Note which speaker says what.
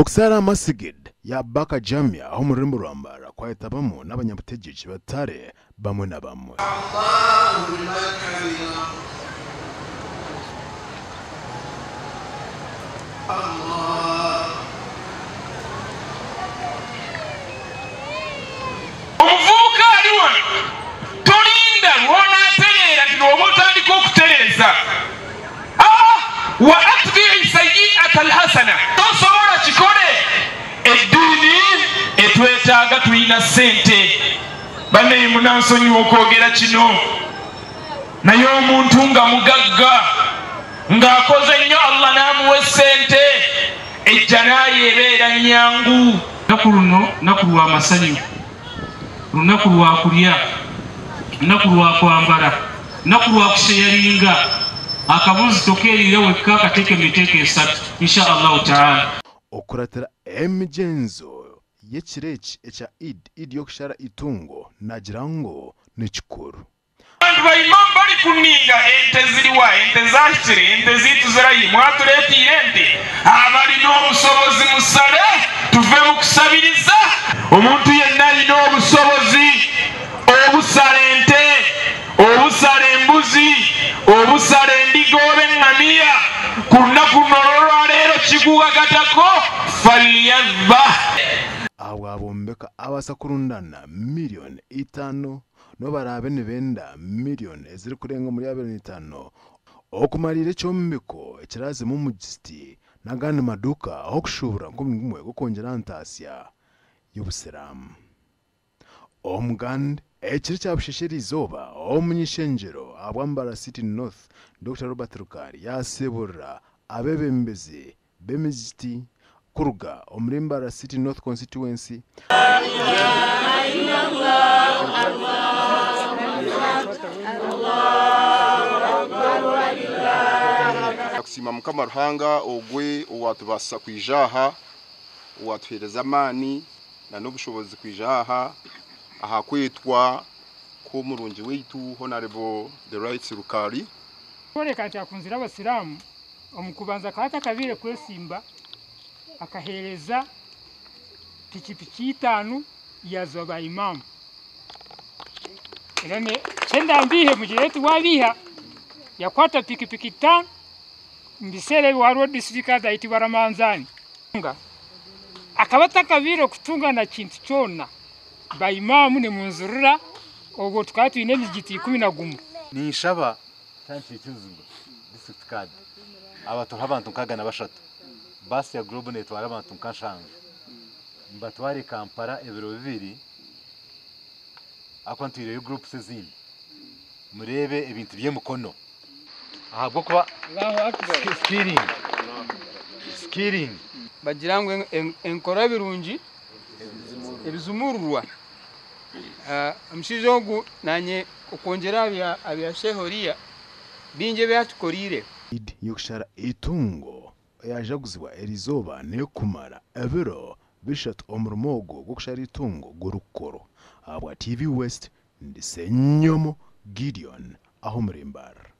Speaker 1: Okusaara aha Masigid ya Baka Jamia ah'omu rurembo rwa Mbarara kwayetabamu n'abanyabutegyeki batari bamwe na bamwe.
Speaker 2: Omuvubuka ali wano tolinda lw'onaatereera nti lw'oba otandika okutereeza. Aa wa atbi'i sayyi'ata alhasana. Tosobola kikole. Eddiini etwetaaga tulina ssente. Bannaye munansonyiwa okwogera kino naye omuntu nga mugagga ng'akoze nnyo Allah n'amuwa essente ejjana ye ebeera nnyangu. Lunaku luno lunaku lwa masanyu, lunaku lwa kulya, lunaku lwa kwambara, lunaku lwa kusheyaringa. Akabuzi tokeeriira wekka kateeke mu miteeko esatu Insha Allahu Ta'ala.
Speaker 1: Okukuratira emigyenzo y'ekiro eki ekya Eid, Eid y'okushara eitungo, naagira ngu ni kikuru.
Speaker 2: Abantu ba Imam bari kuninga ente ziriwa? Ente zahikire? Ente zaitu zirahi? Mwatureteire ente? Abarina obusobozi musale tuve mukusabiriza. Omuntu yenna ayine obusobozi obusala ente, obusala embuzi, obusala endiga oba engamiya ku lunaku luno orwolwaleero kigugagatako falyadhbah.
Speaker 1: Ahabw'abombeka abaasa kurundana miriyoni itaano n'obu baraabe nibenda miriyoni ezirikurenga omuri 25 okumariira ekyombeko ekiraazemu omuzigiti n'agandi maduuka ah'okushuubura nk'omurimo gumwe gw'okwongyera aha ntaasya y'obusiraamu. Omugand ekiro kya Busheesha eriizooba, Omuny'ishengyero ahabwa Mbarara City North, Dokita Robert Rukari yaaseeburira abeebembezi b'emizigiti kuruga omuri Mbarara City North Constituency,
Speaker 3: Kusiima Mukama Ruhanga ogwe owatubaasisa kwija aha, owatuheereza amaani na n'obushobozi kwija aha aha kwetwa kw'omurungi waitu Honarebo The Right Rukari.
Speaker 4: Kworeka nti akunzire Abasiraamu, Omu kubanza akaba atakabaire kwesimba, akaheereza pikipiki itaano yaaziha ba imaamu. Kyenda mbiihe mugire oti wabiiha, yakwata pikipiki itaano, omu biseera ebyo hariho disiturikiti ayetibwa Ramanzani. Akaba atakabaire kutunga na kintu kyona, ba imaamu nimunzurira obwo tukaba twine emizigiti 11.
Speaker 5: Ninshaba Kyankiikirizibwa district card abaturiho abantu 63, baasi ya Global netwara abantu nka nshanju nibatwara Kampala ebiro bibiri ahakuba ntwireyo groups ezindi mureebe ebintu by'emikono ahabw'okuba skilling skilling.
Speaker 6: Bagira ngu enkora ebirungi ebizumururwa. Omushaija ogu naanye okwongyera aha bya Sheikh oriya, bingi ebi atukoreire.
Speaker 1: Eid y'okushara eitungo eyajaguzibwa eriizooba n'ekumara ebiro bishatu omurimo ogu gw'okushara eitungo gurikukorwa. Ahabwa TV West, ndi Ssenyomo Gideon ah'omuri Mbarara.